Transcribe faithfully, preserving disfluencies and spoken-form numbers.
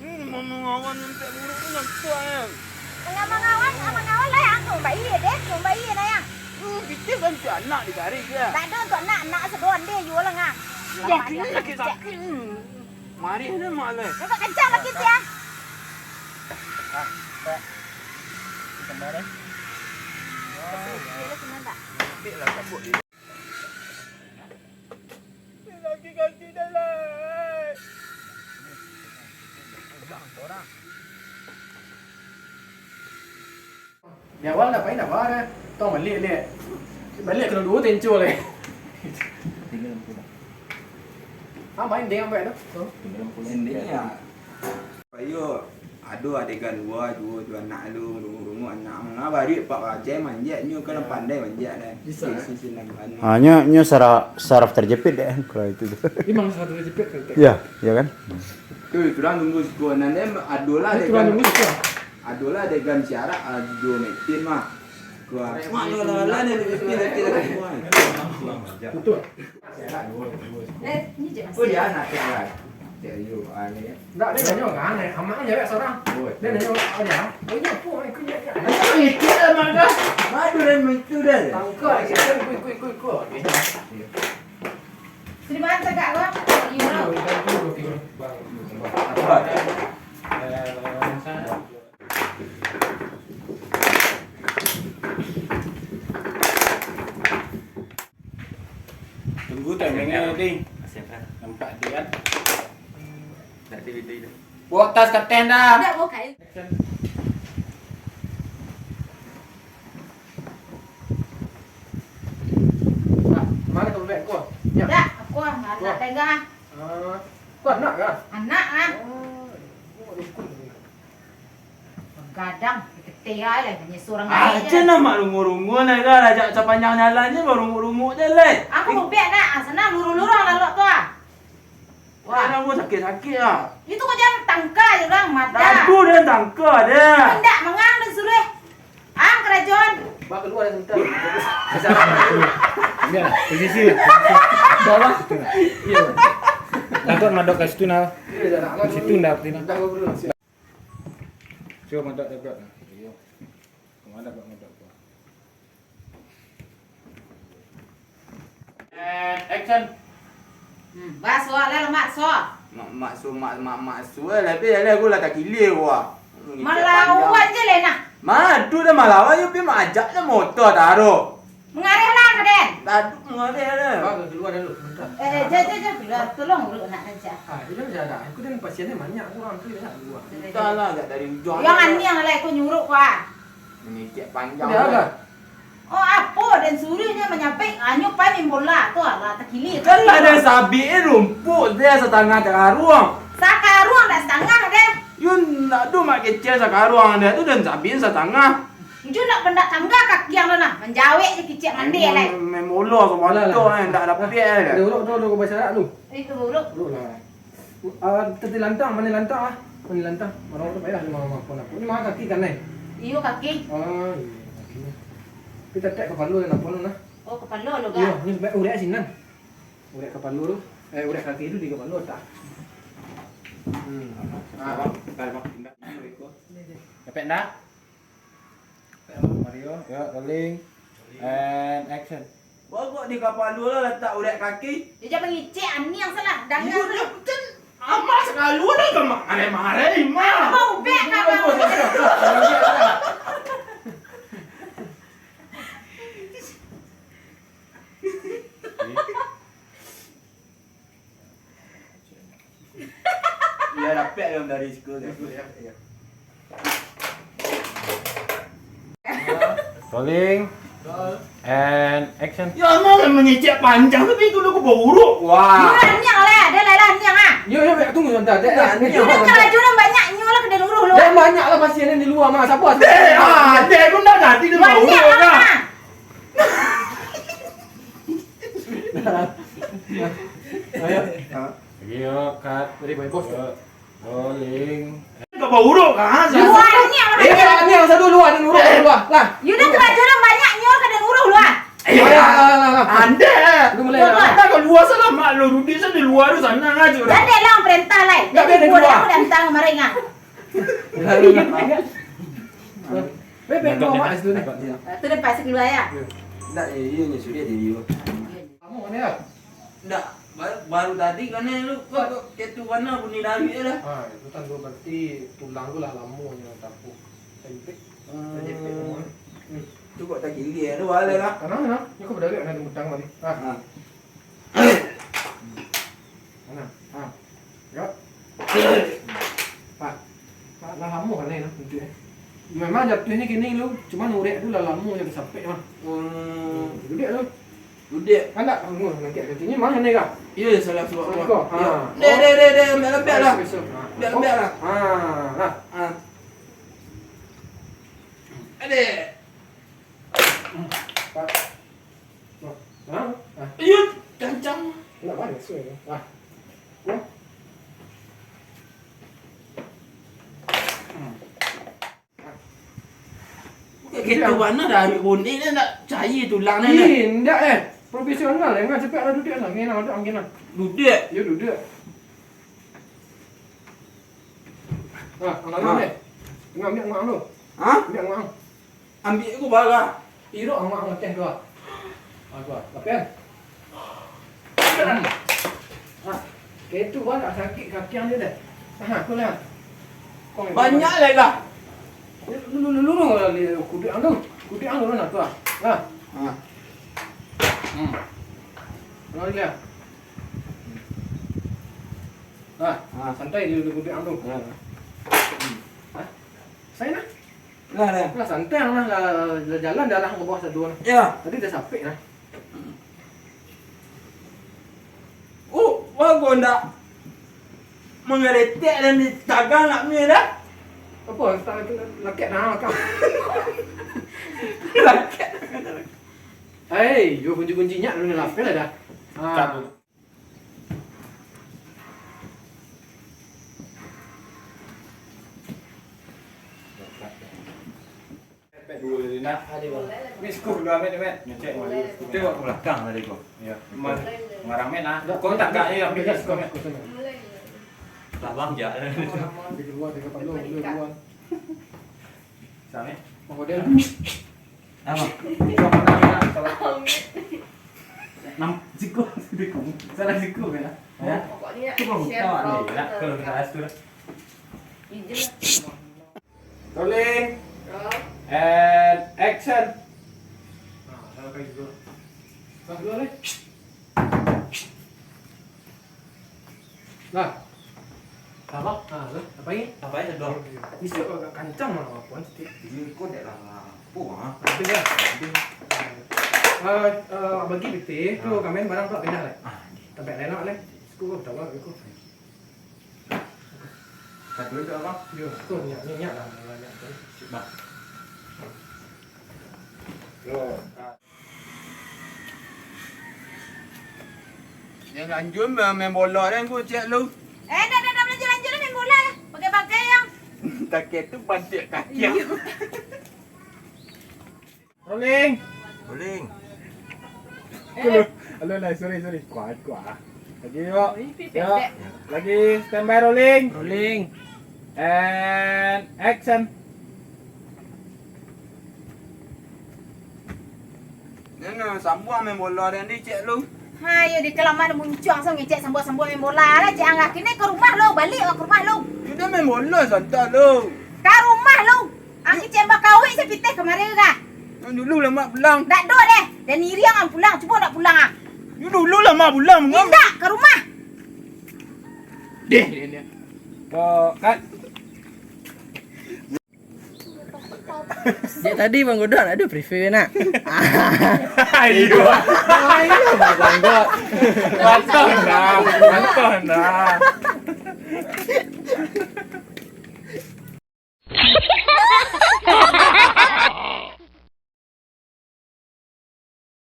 Hmm, mau mangawan sampai buruk tu nak kuat, eh. Mangawan, mangawan lah, yang tu, Mbak Iye deh, Mbak Iye nah, yang. Hmm, pitih kan tu anak ditarik dia. Tak ada untuk anak, anak sedoan deh, jual lah, ngah. Sakit, sakit, sakit. Hmm. Marih ni mak ni. Nampak kencang sakit ya. Ah, tak. Kita marah. Dia lah senang tak? Ambil lah, cabut dia. Kaki-kaki dah lah. Di awal nak main apa dah? Tong balik, balik. Balik kena dua tenco leh. Ah, main deng sampai tu. Ending ya. Ayo, ado adegan dua, duo jo anak lu, rungu-rungu anak. Manga baru pak bajai manjak, nyo kan pandai manjak dah. Bisa, eh? Sisi nan anu. Ah, nyo, nyo saraf, saraf terjepit deh, kalau itu tu. Memang saraf terjepit kan? Ya, ya kan? Tu, turang tunggu siko nan deh, ado lah adegan. Turang tunggu siko. Ado lah adegan siarak, ah, jo Metin mah. Kuah. Mak lo lah, lah, ni Metin, Metin, Metin. Betul. Eh, ni je. Oh, dia anak cewek. Cewek you, ah, ni. Ndak, dia nanya orang, eh. Amak kan cewek seorang. Oh, dia nanya orang, oh, dia. Oh, iya, apa, eh, kau iya, iya. Ayo, ikut lah, mak, dah. Madu dah, itu dah. Tangkal, ikut, ikut, ikut, ikut. Terima kasih, Kak, kau. Iya, bro. Apa? Tunggu timingnya, Ding. Nampak dia kan? Bawa tas kapten dah. Ndak, bawa kain. Nah, mana kau bebek kau? Ya. Ndak, aku anak tengah. Ah, kau anak kah? Anak ah. Oh, oh, ikut. Gadang, diketeh ai lah, nyesu urang lain je. Aja lah mak rungu-rungu nah, kan, ajak sapanjang jalan je, barungu-rungu je, lai. Aku bebek nak, ah, sana lurus-lurus lalok tu ah. Wah. Kadang gua sakit-sakit ah. Itu kau jangan tangka je urang, mata. Aduh, dia tangka dia. Indak, mangang dan suruh. Ang kerajuan. Bak keluar dari sebentar. Biar, posisi. Bawah. Iya. Takut madok ke situ nah. Iya, dah nak. Ke situ ndak, Tina. Dah, gua dulu. Cuba madok dekat. Iya. Kemana kau madok kau? And action. Hmm, bas, wak, lah, lemak, so. Mak, mak, so, mak, mak, mak, so, eh, lebih, lebih, aku lah tak kilir, wak. Malawan je, leh, nah. Madu dah malawan, yo, pi mak ajak je motor taruh. Mengarih lah, Kaden. Aduh, mengarih lah. Bang, keluar dulu, sebentar. Eh, eh, jap, jap, jap, keluar. Tolong urut nak aja. Ah, dia dah ada. Aku dan pasiennya banyak, kurang tu, dia nak keluar. Entahlah, agak dari ujung. Yang aneh lah, aku nyuruh, wak. Mengicik panjang. Udah, lah. Agak. Oh, apo den suruah nyo manyabik, anyo pai main bola tu, alah, takilia. Kan lah den sabik e rumpuik tu satangah sakaruang. Sakaruang dak satangah deh. Yo, ndak tu mak kecil sakaruang deh tu den sabik satangah. Njo nak pendak tangga kaki ang tu nah, manjawek je kicik mandi lai. Main, main bola tu, alah, tu, eh, ndak dapek, eh. Ada urut tu, ada basarak tu. Itu urut. Urut lah. Ah, tati lantang, mano lantang ah? Mano lantang? Mano tu payah lima mah pun apa. Ni mah kaki kan, eh? Iyo, kaki. Ah, iyo, kaki. Tapi tatak kapalo dan apa tu nah? Oh, kapalo lo, iyo, kan? Ni baik urek sinan. Urek kapalo tu. Eh, urek kaki tu di kapalo tak? Hmm. Ah, bang, bentar, bang. Dapek ndak? Mario, yo, rolling. And action. Bagok di kapalo lah latak urek kaki. Dia jangan mangicik, aniang salah. Dangan tu. Iyo, kan amak sakalo dah gamak mareh-mareh, Mak. Abang ubek ka abang. Iyo, dapek alun dari siko, guys. Iyo, iyo. Rolling. And action. Yo, amak lah mangicik panjang, tapi itu lah aku bauruk. Wah. Yo, aniang lah, ado lah, lah, aniang ah. Yo, yo, yo, tunggu sabanta. Dak, dak, aniang. Yo, dah karajo dah banyak, nyo lah kena luruh lu. Dah banyak lah pasien di lua mah. Sapa? Eh, ah, dek pun dah jadi dia bauruk lah. Ayo. Ayo, cut. Ready, boy, bos. Yo, rolling. Kau bauruk kah? Luar ni, orang eh, ni. Ni yang satu luar, ni luar, luar. Lah. Yuda kerajo lah banyak, nyo kada luruh luar. Eh, alah, alah, alah, alah. Ande. Lu mulai lah. Anda kalau luar sana, mak lu Rudi sana di luar tu sana aja. Dan dia lah perintah lai. Enggak, biar dia keluar. Aku dah Tang maraing ah. Weh, pengen bawa mak situ ni. Tu dia pasti keluar ya. Ndak, iyo, iyo, sudah dia, iyo. Lamo kan ya? Ndak, baru, baru tadi kan ya lu, kok, kok kayak tu warna bunyi dari ya dah. Ah, itu kan tu berarti tulang tu lah lamo nyo tapuh. Tajepit. Hmm. Tajepit lamo. Hmm. Tu kok tagilia tu, boleh lah. Tenang, tenang. Ni kau berdagang nak tembutang tadi. Ah. Ah. Tenang. Ah. Ya. Pak. Pak, lah lamo kan ni, nah, nanti, eh. Memang jatuhnya gini lu, cuman urek tu lah lamo yang kesapek mah. Hmm. Duduk lu. Duduk. Kan tak? Tunggu, nanti, nanti ni mana ni kah? Iyo, salah suruh. Kau, ha. Dek, dek, dek, dek, ambil lembek lah. Besok, besok. Ha. Ambil lembek lah. Ha, lah. Ha. Adek. Pak. Nah, nah, nah. Iyo, kancang. Nak mana suai tu? Ah. Nah. Bukan gitu, mana dah ambil bondet ni, nak cair tulang ni, nak. Ih, ndak, eh. Profesional, eh. Ngan capek lah duduk lah. Ngena, duduk, ngena. Duduk? Yo, duduk. Ah, angah, angah, eh. Tengah ambiak angah tu. Ha? Ambiak angah. Ambiak ko bara. Irok angah-angah teh tu ah. Ah, tu ah. Tapi kan. Ah, kayak tu bah, tak sakit kaki ang dia dah. Ah, tu lah. Kau banyak lah lah. Lu, lu, lu, lu, lu, lu, kudik ang tu. Kudik ang tu lah tu ah. Lah. Ha. Hmm. Ulang dia. Nah, santai di kudik ang tu. Ya. Hah? Santai lah. Lah, lah. Lah, santai lah, lah, lah, jalan dah lah ke bawah satu lah. Ya. Tadi dah sapik lah. Oh, bagus ndak? Manggaretek dan ditagang nak mie dah. Apa? Lakek dah kau. Lakek. Hei, yo kunci-kunci nyak dulu lapeh lah dah. Ha. Cabut. Miss ko dulu, Met, Met. Ngecek dulu. Tengok ke belakang tadi ko. Ya. Mar-, marah, Met, ah. Kau tak, tak, ya, ambil miss ko, Met. Tabang je. Dia keluar, dia keluar, dia keluar. Sami. Model. Apa? Nam, siku, siku. Salah siku, ya? Ya? Pokoknya itu belum action tahu, roll nih, ya, terus. Kalau kita atur. Izin. Rolling. Roll. And action. Nah, salah kali dulu. Salah dulu, nih. Nah. Apa? Nah, tu. Apa ni? Apa ni? Bisa kau agak kancang lah, apa ni? Iya, kau dek lah. Apa, ah? Tapi ya. Ah, ah, bagi pitih tu, ah, kami barang tu pindah lah. Ah, iya. Tempat lain lah, leh. Suku kau tahu lah, aku. Satu itu apa? Yo, tu minyak, minyak lah, minyak tu. Sip, bang. Yo. Ah. Yang lanjut main, main bola dan ku cek lu. Eh, dah, dah, dah, lanjut, lanjut lah main bola lah. Pakai bangkai yang. Takut tu bantik kaki. Iya. Rolling. Rolling. Eh. Halo, halo, sorry, sorry. Kuat, kuat. Lagi, yuk. Oh, ini pipet, yuk. Lagi standby rolling. Rolling. And action. Nana, sambuang main bola dan di cek lu. Hayo, di kelaman muncuang so ngecek sambuang-sambuang main bola lah, cek angah. Kini ke rumah lo, balik ke rumah lo. Sudah main bola, santai lu. Ke rumah lo. Angki cek bakawik sapitih kamari ka. Yang dulu lah mak pulang. Dak do deh. Dan iri ang pulang, cubo dak pulang ah. Yang dulu lah mak pulang. Indak, ke rumah. Deh, deh, deh. Kok, Kak? Sejak tadi Bang Godot nak ado preview nak. Iyo. Ayo, Bang Godot. Mantap dah, mantap dah.